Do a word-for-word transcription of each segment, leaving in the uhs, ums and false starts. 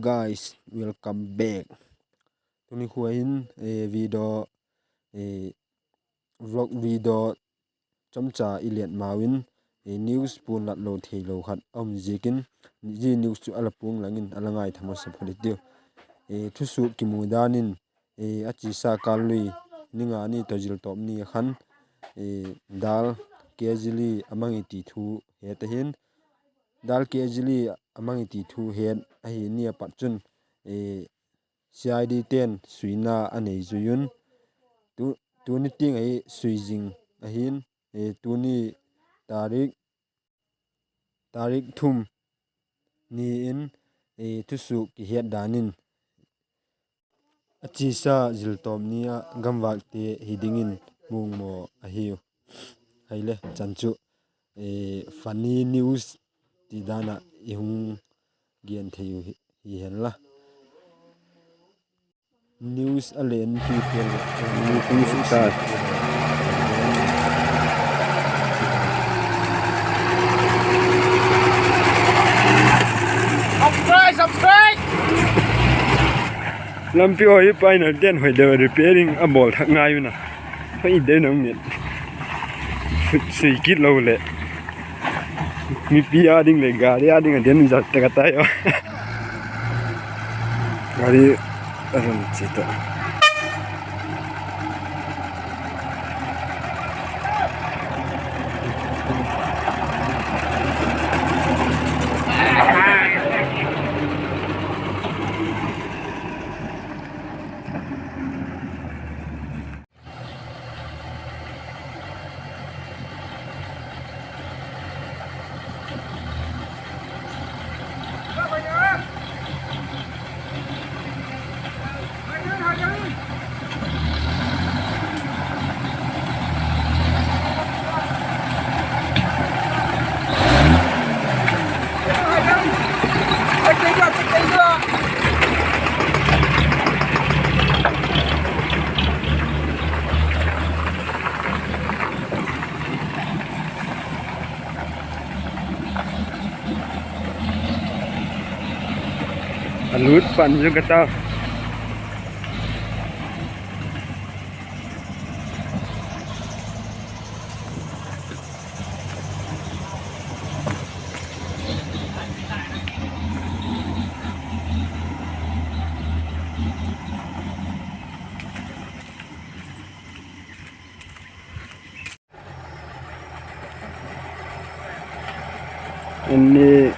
Guys, welcome back. Tuni khu hin, eh, video, eh, vlog video chomcha i let mau in, eh, news puan lat lo theilo khat a um ziakin, zia news chu a la puang lang in a la ngaitha masa phot i tiu. Eh, thusuak kimu dan in, eh, a chisa kâl lui ni nga ni tawh zil tawp ni a khan, eh, dal kg li a mang i ti thu het ahi'n, dal kg li a mang i ti thu het ahi ni a pat chun, eh, C I D te'n suina a nei zui un. Tu, tuni tiang ahi sui zing ahi'n, eh, tuni tarik, tarik thum ni in, eh, thusuak kihet dan in a chisa zil tawp ni ah gamvakte hi dingin muangmaw ahiu. Hile chan chu, eh, funny news ti dan ah i hung gen thei u hi, hi hen la. News a len pi pen, news ta. Subscribe, subscribe. Lampi haw hi pioneer te'n hoi deu repairing a bawl thak ngai un a. Hoi deu nang ni. Sui kit lo leh. Mipi a ding leh gari a ding a danger tak a tai a. Gari a run chi ta. A lut pan zung ka ta. Inni.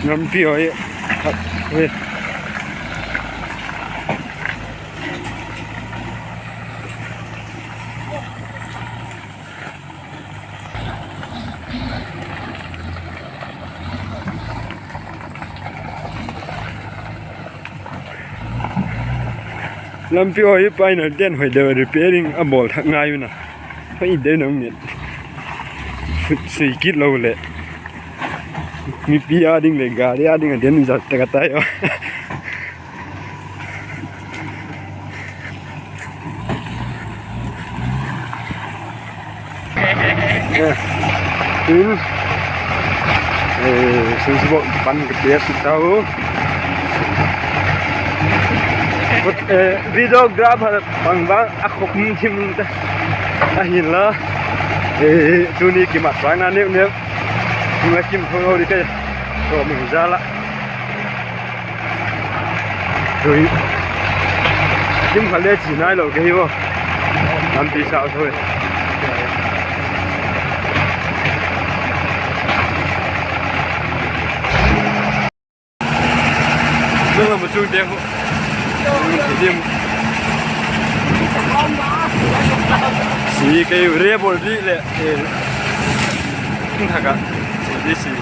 Lampi oi. Lampi oi, pioneer te'n hoi deu repairing a bawl thak ngai un a. Hoi deu nang ni. Sui kit lo leh. Mipi a ding leh gari a ding a danger tak a tai a. Eh, tin, eh, switchboard pan ka tia suk tau. Kut, eh, videographer pang bang a khop thim ta. Ahinla, eh, tuni kimat vang na neu neu. Nung a kim tho lo di ke. Tawm u zal a. Tui. Kim kha le chi nai lo ke hi aw. Lampi sau tho e. Nung lam a chung te khu. Nung ti dim. Si kei re bol di le. Thak a. Si di si.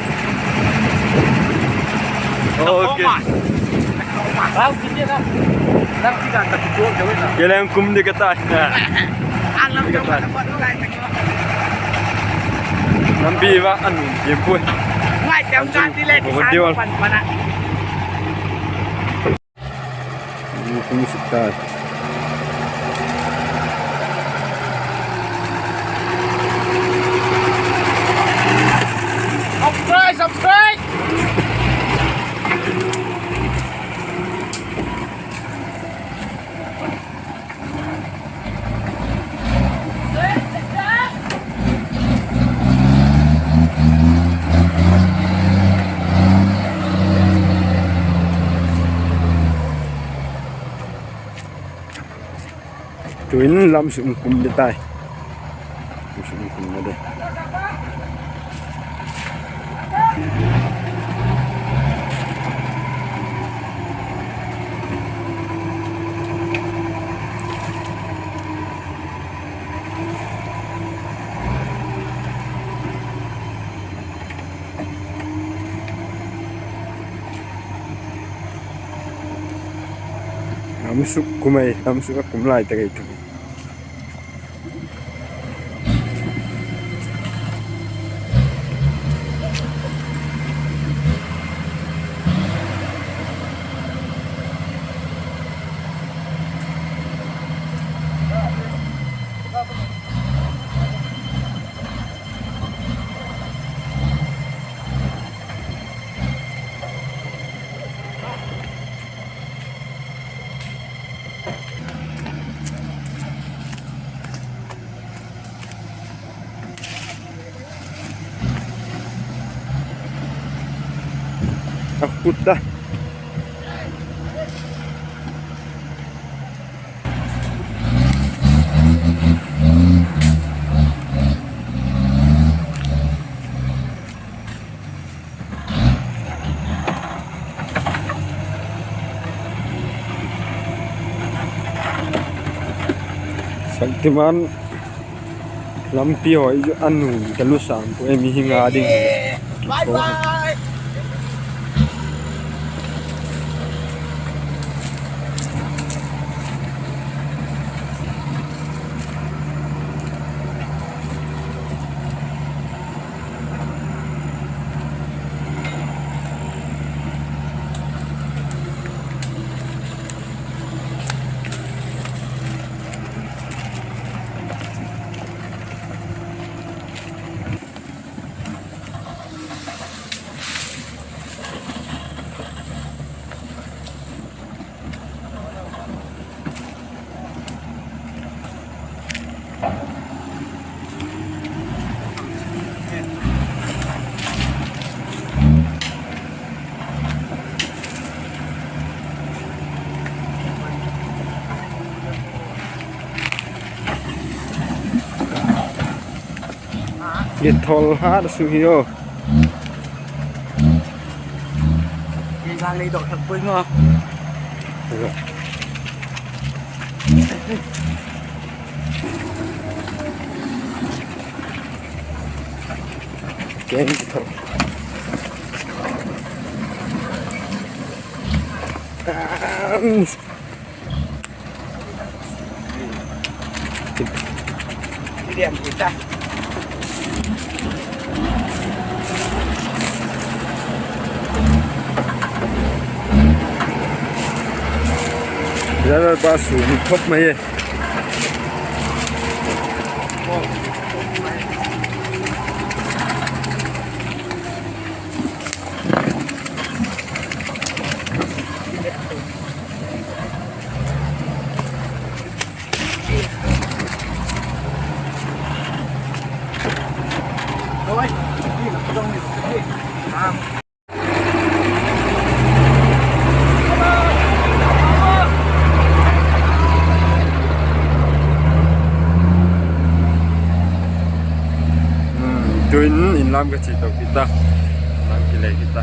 Okay. Ke leng kum di ka tai. Lampi va an dim pui. Ngai teu chan ti le ti san pan pan a. Kum sik tai. Subscribe, subscribe. Tuin lam sung kum di tai. Lam sung kum na de. Lam suk kum ei, lam suk a kum lai tak ei tu. A kut ta. Shaktiman lampi hoi chu a nuam ka lusam pua e, mihing a ding. Bye bye. Kithol hat suk hi aw. Kei jang lei dok thak pui maw. Keng kithol. Driver pa su ni khop mai e. Tuin inlam ka chia to kit ta, lam kile kit ta.